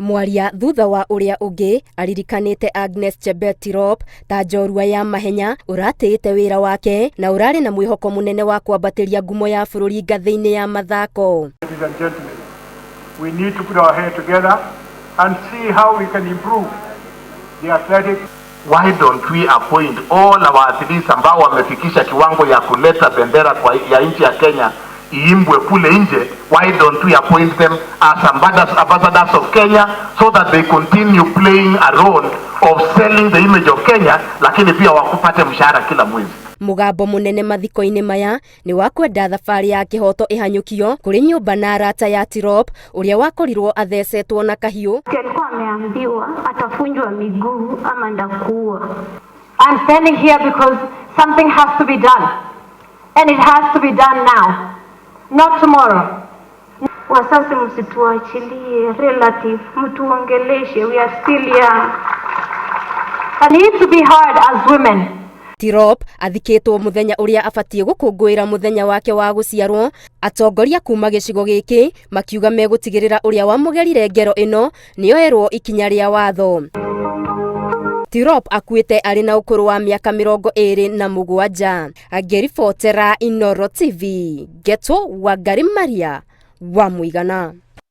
Mwaria thutha wa ũrĩa ũngĩ aririkanĩte Agnes Chebet Tirop ta njorua ya mahenya ũratĩĩte wĩra wake na ũrarĩ na mwĩhoko mũnene wa kwambatĩria ngumo ya bũrũri ngathĩ-inĩ ya mathako. Ladies and gentlemen, we need to put our head together and see how we can improve the athletic. Why don't we appoint all our athletes ambao wamefikisha kiwango ya kuleta bendera kwa ya nchi ya Kenya iimbwe kule nje? Why don't we appoint them as ambassadors of Kenya so that they continue playing a role of selling the image of Kenya, lakini pia wakupate mshahara kila mwezi? Mũgambo mũnene mathiko-inĩ maya nĩ wa kwenda thabarĩ ya kĩhoto ĩhanyũkio kũrĩ nyũmba na arata ya Tirop ũrĩa wakorirwo athecetwo na kahiũ. Alikuwa ameambiwa atafunjwa miguu ama ndakuua. I'm standing here because something has to be done. And it has to be done now, not tomorrow. Wazazi, msituachilie, relative, mtuongeleshe, we are still young. I need to be heard as women. Tirop athikĩtwo mũthenya ũrĩa abatiĩ gũkũngũĩra mũthenya wake wa gũciarwo. Atongoria kuma gĩcigo gĩkĩ makiuga megũtigĩrĩra ũrĩa wamũgerire ngero ĩno nĩoerwo ikinya rĩa watho. Tirop akuĩte arĩ na ũkũrũ wa mĩaka 27. Ngĩribotera Inooro TV, Ngetwo Wangari Maria wa Mũigana.